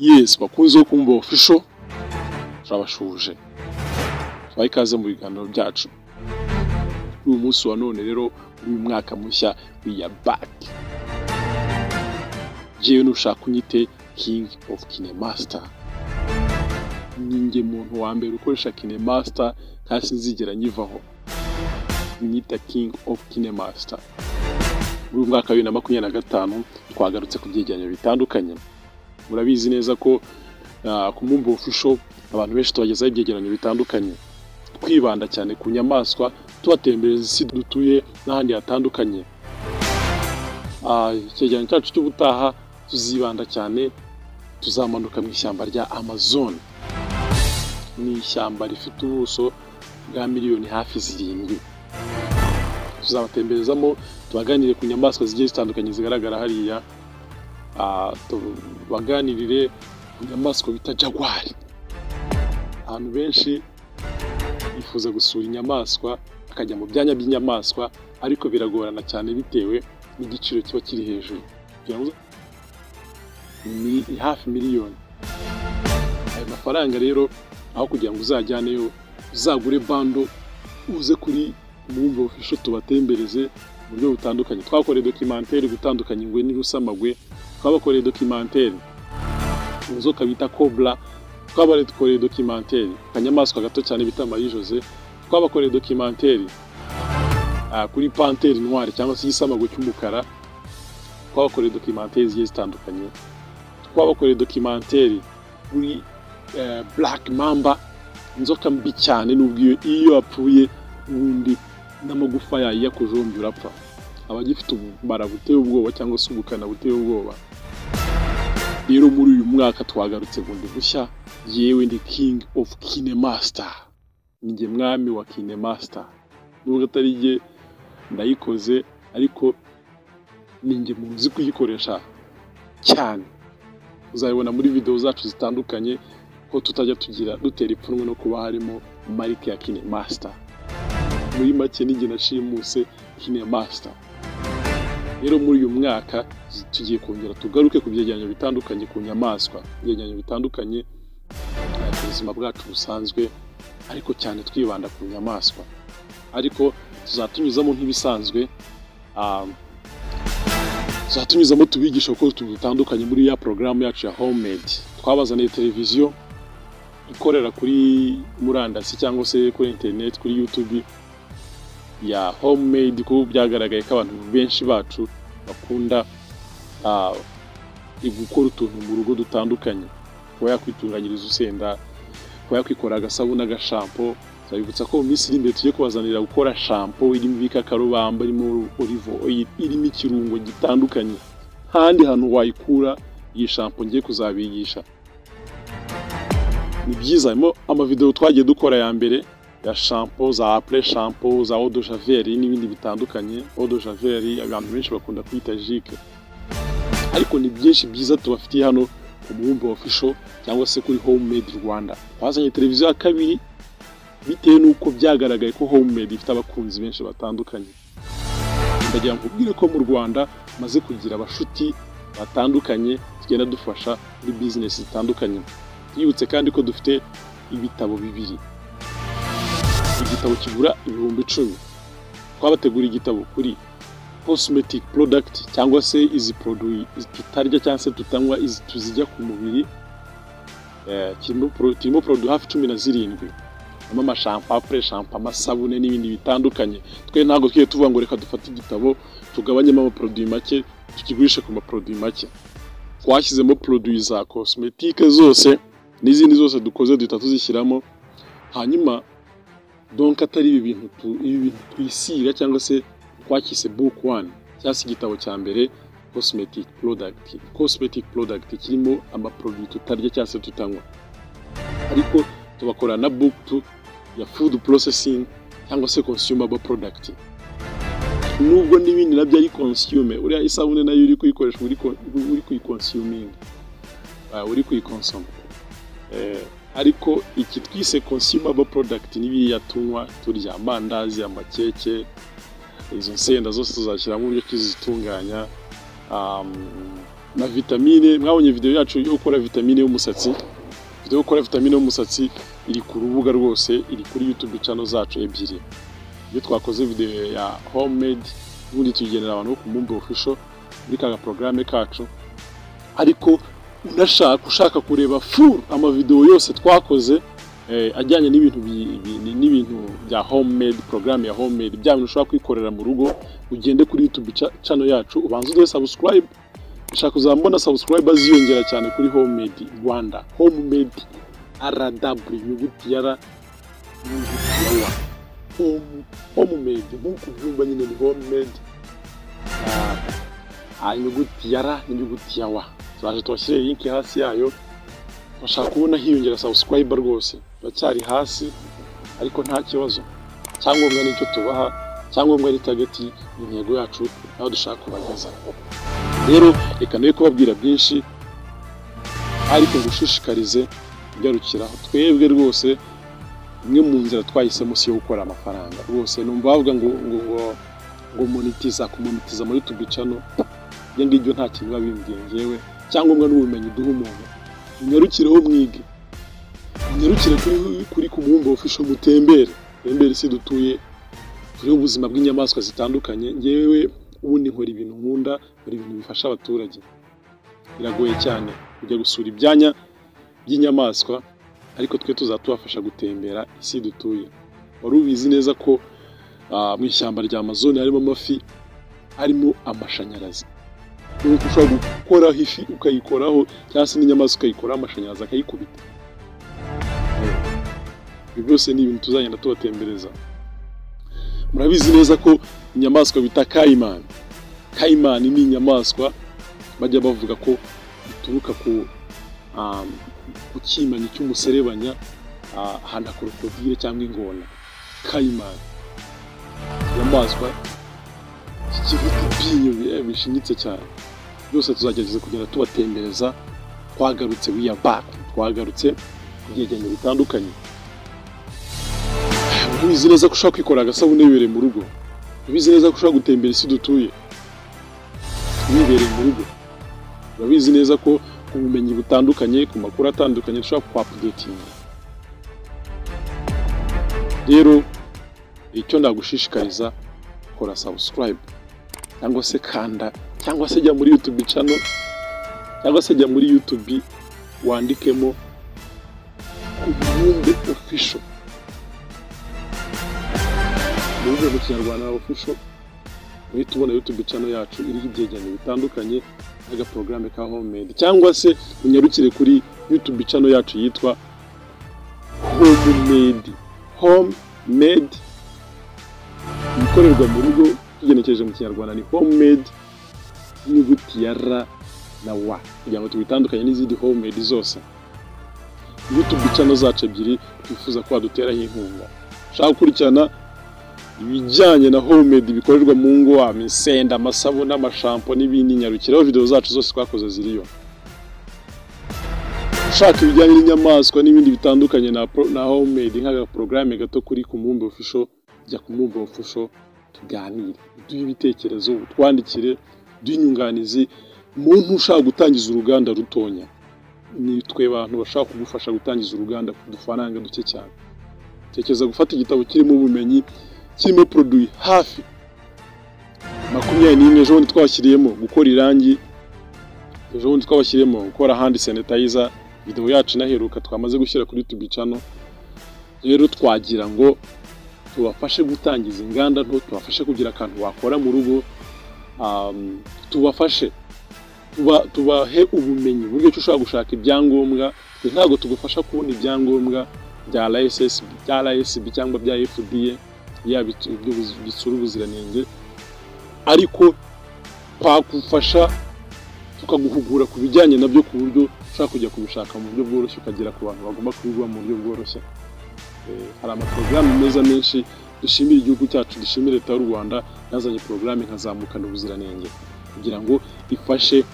Yes, bakunze bo kumva Official, turabashuje, tubahe ikaze mu biganiro byacu. Kuri uyu munsi wa none rero, uyu mwaka mushya, we are back. Jewe nushaka unyite King of Kinemaster. Ninjye muntu wa mbere ukoresha Kinemaster kandi sinzigera nyivaho. Unyita King of Kinemaster. Muri uyu mwaka wa 2025 twagarutse ku byegeranyo bitandukanye. Murabizi neza ko ku Mumbo Official abantu benshi tubagezaho ibyegeranyo bitandukanye, twibanda cyane ku nyamaswa, tubatembereza isi dutuye n'ahandi hatandukanye. Icyegeranyo cyacu cy'ubutaha tuzibanda cyane, tuzamanuka mu ishyamba rya Amazon. Ni ishyamba rifite ubuso bwa miliyoni hafi 7. Tuzabatemberezamo, tubaganire ku nyamaswa zigiye zitandukanye zigaragara hariya, tubaganirire ku nyamaswa bita jaguar. Abantu benshi bifuza gusura inyamaswa, bakajya mu byanya by'inyamaswa, ariko biragorana cyane bitewe n'igiciro kiba kiri hejuru. Kugira ngo ni hafi miliyoni. Ayo mafaranga rero, aho kugira ngo uzajyaneyo, uzagure bundle, uze kuri Mumbo Official tubatembereze mu buryo butandukanye. Twakoreye documentaire gutandukanya ingwe n'irusamagwe, twabakoreye documentaire inzoka bita cobra, twabakoreye documentaire akanyamaswa gato cyane bita Marie Jose, twabakoreye documentaire kuri panthère noire cyangwa se igisamagwe cy'umukara, twabakoreye documentaire zigiye zitandukanye, twabakoreye documentaire kuri black mamba, inzoka mbi cyane, nubwo iyo yapfuye ubundi n'amagufa yayo iyo akujombye urapfa, aba agifite ubumara buteye ubwoba cyangwa se ubukana buteye ubwoba. Rero muri uyu mwaka twagarutse bundi bushya. Yewe, ndi King of Kinemaster, ninjye mwami wa Kinemaster. Nubwo atari jye ndayikoze, ariko ninjye muntu uzi kuyikoresha cyane. Uzabibona muri video zacu zitandukanye ko tutajya tugira dutera ipfunwe no kuba harimo marike ya Kinemaster. Muri make, ninjye nashimuse Kinemaster. Rero muri uyu mwaka tugiye kongera tugaruke ku byegeranyo bitandukanye ku nyamaswa, ibyegeranyo bitandukanye ku buzima bwacu busanzwe, ariko cyane twibanda ku nyamaswa. Ariko tuzatunyuzamo nk'ibisanzwe, tuzatunyuzamo tubigisha gukora utuntu dutandukanye muri ya porogaramu yacu ya homemade. Twabazaniye televiziyo ikorera kuri murandasi cyangwa se kuri interineti, kuri YouTube ya homemade, kuko byagaragaye ko abantu benshi bacu bakunda gukora utuntu mu rugo dutandukanye, kuba yakwitunganyiriza urusenda, kuba yakwikora agasabune, agashampo. Turabibutsa ko mu minsi iri imbere tugiye kubazanira gukora shampoo irimo ibikakarubamba, irimo olive oil, irimo ikirungo gitandukanye. Ntahandi hantu wayikura iyi shampoo ngiye kuzabigisha. Ni byiza, harimo amavideo twagiye dukora ya mbere ya shampoo za après shampoo, za eau de javel n'ibindi bitandukanye. Eau de javel abantu benshi bakunda kwita Jik, ariko ni byinshi byiza tubafitiye hano ku Mubumbe Official cyangwa se kuri Homemade Rwanda. Twazanye televiziyo ya kabiri bitewe n'uko byagaragaye ko homemade ifite abakunzi benshi batandukanye. Ndagira ngo nkubwire ko mu Rwanda maze kugira abashuti batandukanye tugenda dufasha muri business zitandukanye. Twibutse kandi ko dufite ibitabo bibiri. Igitabo kigura 10,000. Twabategura igitabo kuri cosmetic product cyangwa se izi produit tutarya cyangwa se tutanywa, izi tuzijya ku mubiri. Kirimo produit hafi 17, harimo amashampo, après shampoo, amasabune n'ibindi bitandukanye. Twe ntabwo twiye tuvuga ngo reka dufate igitabo tugabanyemo amaproduit make, tukigurishe ku maproduit make. Twashyizemo produit za cosmetique zose n'izindi zose dukoze duhita tuzishyiramo. Hanyuma donc atari ibi bintu twisiga cyangwa se twakise book one cyangwa se igitabo cya mbere, cosmetic product. Cosmetic product kirimo amaproduit tutarya cyangwa se tutanywa, ariko tubakora na book two ya food processing cyangwa se consumable product, nubwo n'ibindi nabyo ari consume. Uriya isabune nayo uri kuyikoresha, uri kuyiconsuminga, uri kuyikonsoma. Ariko iki twise consumable product n'ibiriya tunywa, turya, amandazi, amakeke, izo nsenda zose tuzashyiramo uburyo tuzitunganya. Na vitamine, mwabonye video yacu yo gukora vitamine y'umusatsi. Video yo gukora vitamine y'umusatsi iri ku rubuga rwose, iri kuri YouTube channel zacu ebyiri. Iyo twakoze video ya homemade, ubundi tuyigenera abantu bo ku Mumbe Official muri ka porogaramu kacu. Ariko unashaka, ushaka kureba full amavideo yose twakoze ajyanye n'ibintu bya homemade, porogaramu ya homemade, bya bintu ushobora kwikorera mu rugo, ugende kuri YouTube channel yacu, ubanze uduhe subscribe. Ushaka uzambona subscribe ziyongera cyane kuri Homemade Rwanda, Homemade RW, inyuguti ya R n'inyuguti ya W, homemade nk'uko ubyumva nyine ni homemade, inyuguti ya R n'inyuguti ya W. Turaje tubashyire link hasi yayo. Bashaka kubona hiyongera subscriber rwose, baracyari hasi ariko nta kibazo. Cyangombwa nicyo tubaha, cyangombwa ni target, intego yacu, aho dushaka kubageza. Rero reka nawe kubabwira byinshi, ariko ngushishikarize kugarukiraho. Twebwe rwose imwe mu nzira twahisemo si iyo gukora amafaranga rwose. Numva bavuga ngo monetiza, kumonetiza muri YouTube channel, ibyo ngibyo nta kintu biba bimbwiye ngewe. Cyangombwa n'ubumenyi duha umuntu. Munyarukireho mwige, munyarukire kuri ku Mubumbe Official, mutembere, tembere isi dutuye, turiho ubuzima bw'inyamaswa zitandukanye. Ngewe ubundi nkora ibintu nkunda, nkora ibintu bifasha abaturage. Biragoye cyane kujya gusura ibyanya by'inyamaswa, ariko twe tuzatubafasha gutembera isi dutuye. Wari ubizi neza ko mu ishyamba rya Amazon harimo amafi arimo amashanyarazi? Nuko ushobora gukoraho ifi ukayikoraho, cyangwa se n'inyamaswa ukayikoraho, amashanyarazi akayikubita. Ibi byose ni ibintu tuzagenda tubatembereza. Murabizi neza ko inyamaswa bita caiman, caiman ni inyamaswa bajya bavuga ko ituruka ku kimanyi cy'umuserebanya ahantu crocodile cyangwa ingona. Caiman, inyamaswa gifite ibyinyo bishinyitse cyane. Byose tuzagerageza kugenda tubatembereza. Twagarutse, we are back, twagarutse ku byegeranyo bitandukanye. Ubizi neza ko ushobora kwikora agasabune wibereye mu rugo. Ubizi neza ko ushobora gutembera isi dutuye wibereye mu rugo. Urabizi neza ko ku bumenyi butandukanye, ku makuru atandukanye, dushobora kuupdatinga. Rero icyo nagushishikariza, kora subscribe cyangwa se kanda, cyangwa se jya muri YouTube channel, cyangwa se jya muri YouTube wandikemo Umubumbe Official, Umubumbe mu Kinyarwanda Official, uhita ubona YouTube channel yacu iriho ibyegeranyo bitandukanye n'agaporogaramu ka homemade, cyangwa se unyarukire kuri YouTube channel yacu yitwa Homemade, Homemade, ibikorerwa mu rugo tugenekereje mu Kinyarwanda ni homemade, inyuguti ya R na W, kugira ngo tubitandukanye n'izindi homemade zose. YouTube channel zacu ebyiri twifuza ko waduteraho inkunga. Ushaka gukurikirana ibijyanye na homemade bikorerwa mu ngo, imisenda, amasabune, amashampo n'ibindi, nyarukiraho, video zacu zose twakoze ziriyo. Ushaka ibijyanye n'inyamaswa n'ibindi bitandukanye na homemade nk'agaporogaramu gato kuri ku Mubumbe Official, jya ku Mubumbe Official tuganire, uduhe ibitekerezo, utwandikire, uduhe inyunganizi. Muntu ushaka gutangiza uruganda rutonya, ni twe bantu bashaka kugufasha gutangiza uruganda ku dufaranga duke cyane. Tekereza gufata igitabo kirimo ubumenyi, kirimo produit hafi 21. Ejo bundi twabashyiriyemo gukora irangi, ejo bundi twabashyiriyemo gukora hand sanitizer, video yacu inaheruka twamaze gushyira kuri YouTube channel. Rero twagira ngo tubafashe gutangiza inganda nto, tubafashe kugira akantu wakora mu rugo, tubafashe tubahe ubumenyi uburyo ki ushobora gushaka ibyangombwa. Twe ntabwo tugufasha kubona ibyangombwa bya RSSB, bya RSB cyangwa bya FDA, yaba ibyo bitsura ubuziranenge, ariko twagufasha tukaguhugura ku bijyanye nabyo, ku buryo ushobora kujya kubishaka mu buryo bworoshye, ukagera ku bantu bagomba kubiguha mu buryo bworoshye. Hari amaporogaramu meza menshi. Dushimire igihugu cyacu, dushimire Leta y'u Rwanda yazanye porogaramu nkazamukana ubuziranenge kugira ngo ifashe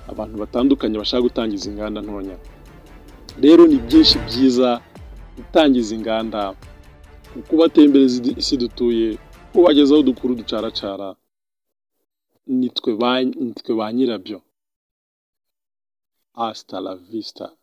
abantu batandukanye bashaka gutangiza inganda ntonya. Rero ni byinshi byiza: gutangiza inganda, kubatembereza isi dutuye, kubagezaho udukuru ducaracara. Nitwe ba nyirabyo. Hasta la vista.